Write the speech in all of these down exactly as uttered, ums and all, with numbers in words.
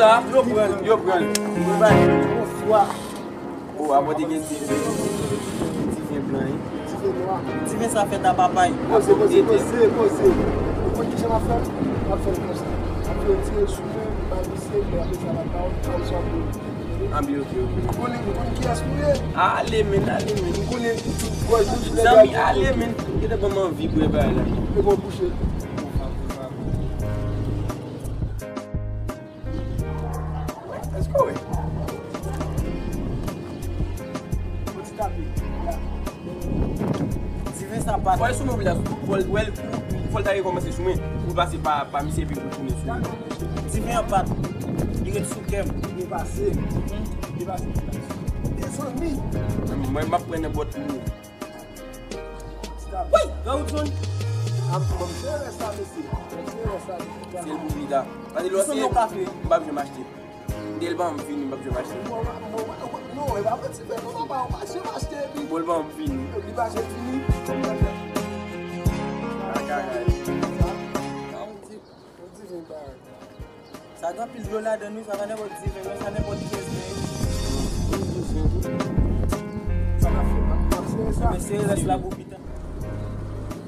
Yo pran, yo pran. Yo bay. Bonswa. Oh, apòte gen diven. Diven blan, wi. Diven nwa. Diven sa fèt a papay. Poze, poze, poze, poze. Ou konn kijan m ap fè l? M ap fè l konsa. M ap fè l tire sou mwen, m ap vise, epi apre sa, m ap ba w, m ap sòti. Ah, byen, ok, ok. Ou konnen, ou konnen kiyès nou ye? Ale, men, ale, men. Ou konnen tout gòj nou, tout nèg. Zanmi, ale, men. Ou te ban m anvi bwè bagay la. E bon, bouche. Èske w wè? Diven sa pa. Fò l sou mwen la, fò l, wè l, fò l ta rekòmanse sou mwen, pou l pase pa, pa misye epi pou l tounen sou mwen. Diven an pa. Li ret sou kè m. Li pase. Li pase. Dezanmi. Mwen, m ap pran nenpòt moun. Wi, Raoulson. Ap, bon, se rès la, mesye. Se rès la, mesye. Se l pou pita. Pase lòt se, m p ap janm achte. Dèl ban m fini, m p ap janm achte. Non, e pa mwen ti fè non, papa, ou pa janm achte epi. Bon, l ban m fini. Li pa janm fini. Sa, sa, yon diven bagay. Sa gen anpil dlo ladan l wi, sa pa nenpòt diven non, sa nenpòt kenz ven wi. Sa n ap fè, n ap sere sa. Men sere rès la pou pita.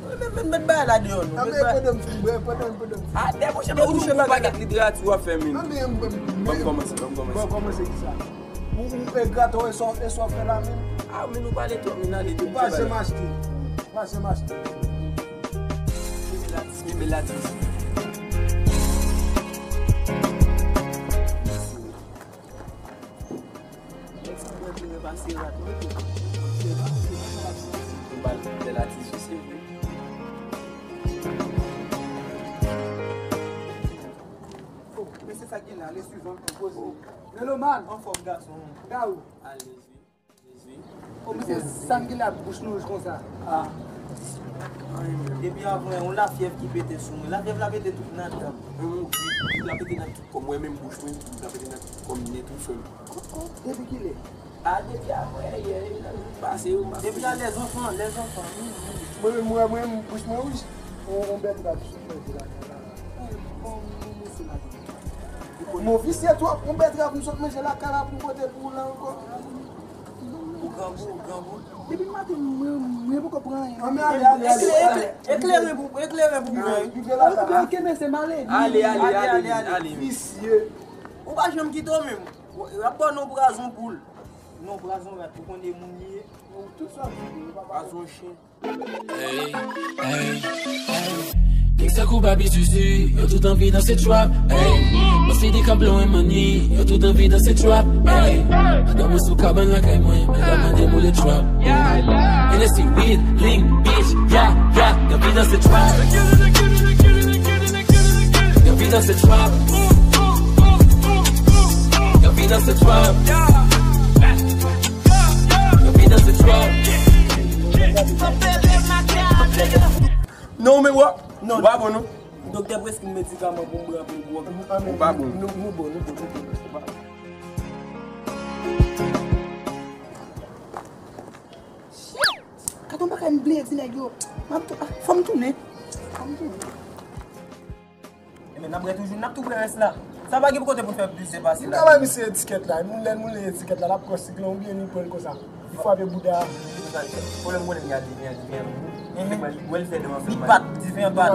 Met, met, met bagay la deyò non. Met bagay. Pandan m fin bwè, pandan, pandan m fin. Ah, debouche, debouche, bagay la. Pakèt literati w ap fè, men. Ban m kòmanse, ban m kòmanse. Ban m kòmanse kisa? Ou, ou, e grato, e sa, e sa w fè la, men. Ah, men nou pale twòp, men ale. Ou pa janm achte. Ou pa janm achte. Men bèl atis, men bèl atis. Bèl atis, se vre. Oh, men se sa ki gen la, ale swivan, poze. Melomàn. Anfòm, gason. Gawou. Alezi. Jezi. O, mesye, sa m gen la bouch nou wouj konsa. Ah. Depi avan, yon lafyèv ki pete sou mwen. Lafyèv la pete tout nan dan m. Mwen mouri, la pete nan tout kò m. Mwen menm bouch mwen, la pete nan tout kò m nèt, wi, frè m. Depi kilè? Ah, depi avan yè, depi nan jou pase yo, m ap... Depi a lèzanfan, lèzanfan. Mwen menm, mwen, mwen, bouch mwen wouj. On, on bèt la, sou manje la. Mo visye twòp, yon bètrav m sot manje lakay la pou m pote pou ou la ankò. Ou grangou, ou grangou. Depi maten, mwen, mwen poko pran anyen. Ann, men ale, ale, ale, ale. Eklere pou, eklere pou mwen. Ou kenbe se male. Ale, ale, ale, ale. Visye. Ou pa janm kite w menm. Y ap ba w non prazon poul. Non prazon rat, ou konnen moun li ye. Ou tout sa w di, papa. Prazon chen. Hey, hey, hey. Gangsta kou babi zuzu, yo tout anvi danse trap. Hey, mwen se de kap blow and money, yo tout anvi danse trap. Hey, madanm mwen sou kabann lakay mwen, men la mande moule trap. Hennessy, weed, lean, bitch, yeah, yeah, yo anvi danse trap. Yo anvi danse trap. Yo anvi danse trap. Non, men wè. Non. Ou pa bon, non. Doktè preskri medikaman pou m pran pou m pran. Ou pa bon. Nou, nou bon, nou bon, nou bon. Shit! Gade yon bagay m bliye di nèg yo. M ap tou-, ah, fò m tounen. Fò m tounen. Ebyen, n ap rete toujou, n ap tou pran rès la. Sa pa gen pou kote pou n fè plis depase la. Nou ka bay misye etikèt la. Moun lè, moun lè etikèt la, l ap pran sik lan oubyen li pran l konsa. Li frape bouda. Pwoblèm, pwoblèm, gade, li vyen, li vyen. Li wè l fè devan fè mal. Li bat, diven bat.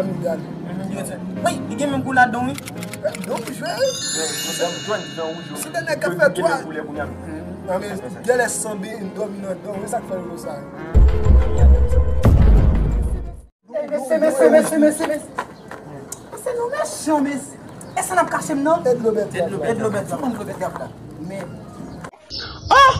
Wi, li gen menm kou ladan, wi. Donk, jwe. Se dènye k ap fè twa. Nan men, dèlè sanble, m dòmi nan dan, men sa k fè l konsa. Mesye, mesye, mesye, mesye, mesye. Mesye, nou mechan, mesye. E sa n ap kache m nan? E dlo bèt la. E dlo bèt la. Tout moun dlo bèt la. Men. Oh,